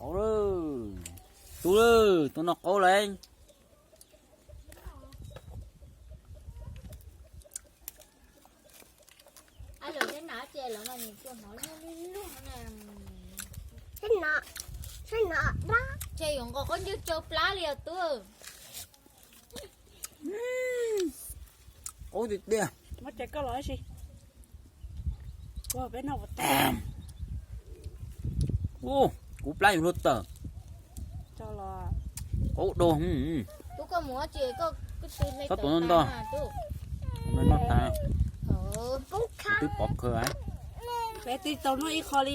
Qaub lawm, tu lawm, tus no qaub lawm. Ces yuav nqos qab ncig tsau plab li os tub. Qaub tiag tiag. Muab cais koj los ib si. Ua peb noj ua tag. Ua, kuv plab yuav luag tawm. Qaub dog. Tub koj mus tsis koj twb hle tau ntau. Noj tag. Twb pov khawv. Peb twb tau noj ib qho li.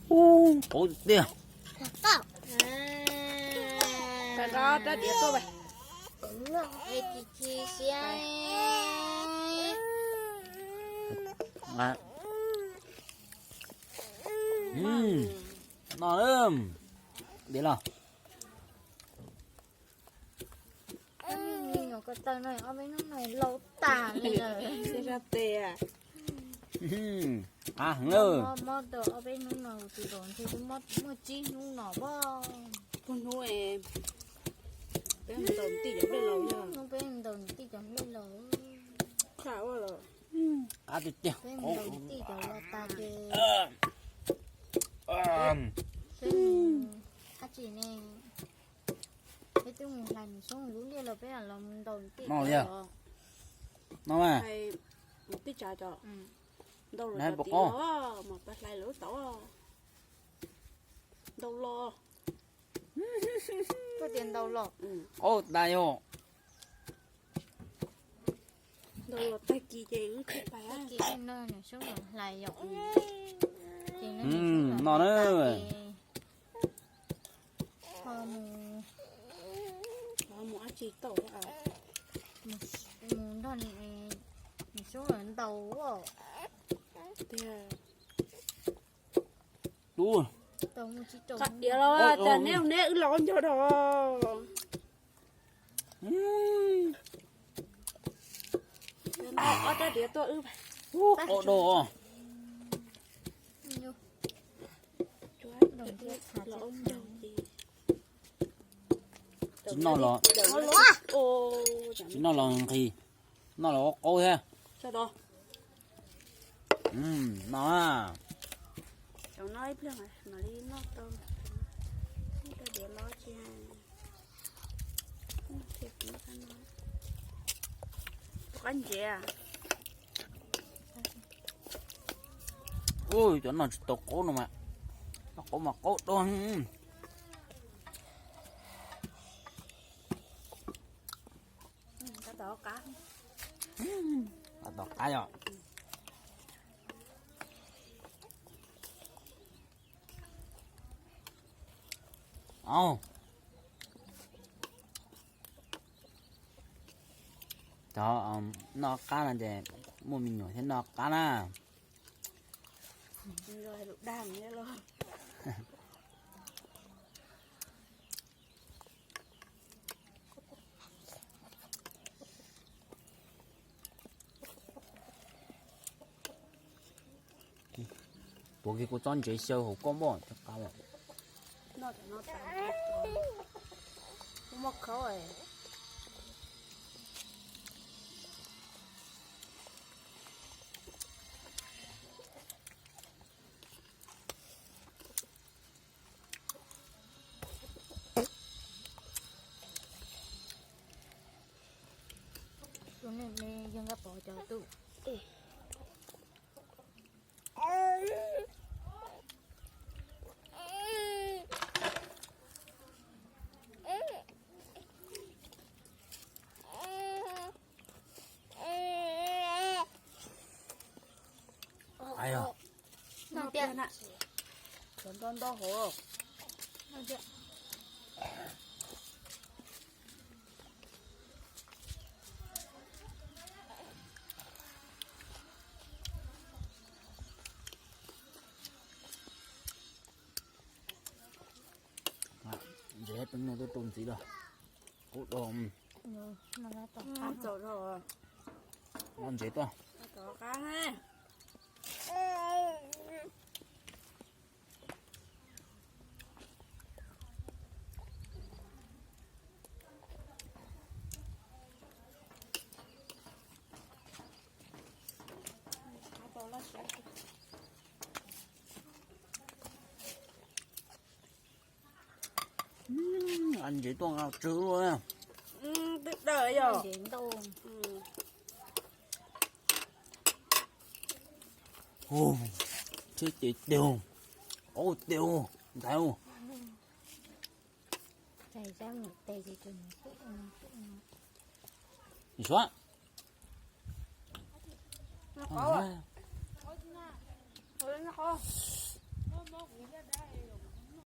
Ub, qaub tiag. Rab diav tuaj. No, diav los. Ob peb hnub no laus tas li lawm. Mob tau ob peb hnub no tsis los ntshe twb muaj tsib hnub no pom. Puag hnub peb ntaus tij cov nplej laus, hnub peb ntaus tij cov nplej laus. Qab tiag tiag. Peb ntaus tij cov laus tas ces peb mus dab tsi ne? Peb twb mus hlais mus xyoob lub liaj los peb los mus ntaus tij cov. No mas. Tij tsav cov. Ntaus los mas pab hlais lawv tau. Ntaus los. Koj tias ntaus los. Qaub tas yom. Ntaus los tag kis ces wb thiaj pais. Tag kis no nws sub los hlais yom. Ces no nws sub los no hlais na. Tas ces ho mus, ho mus dab tsi tau, mus nrog nws sub los ntaus. Tiag. Tub. Qab diav los tas neb neb wb los nco dog. Ob rab diav tuaj wb. Qaub dog. Tsis noj los, tsis noj los nqhis, noj los ua qaub thiab. No. Ub, cov no tsis tau qaub no mas, noj qaub mas qaub dog. Tab tom qab yom. Au. Cov noj qab no ces muaj me nyuam thiaj noj qab na. Puav kiag kuv txob ntsev xyaw hauv koj npoj cov qab lawm. Tus neeg ne yog nkaj pov cov tub. Ai yog, no tiag na, cov ntau ntau hauv. Tuaj rau ntxiv lawm. Qub rau. Ntxeev tuaj. Ntsev tuaj nqa tsw. Twb daws yog. Tsheb ces tiag, qaub tiag, ntaiv. Suav.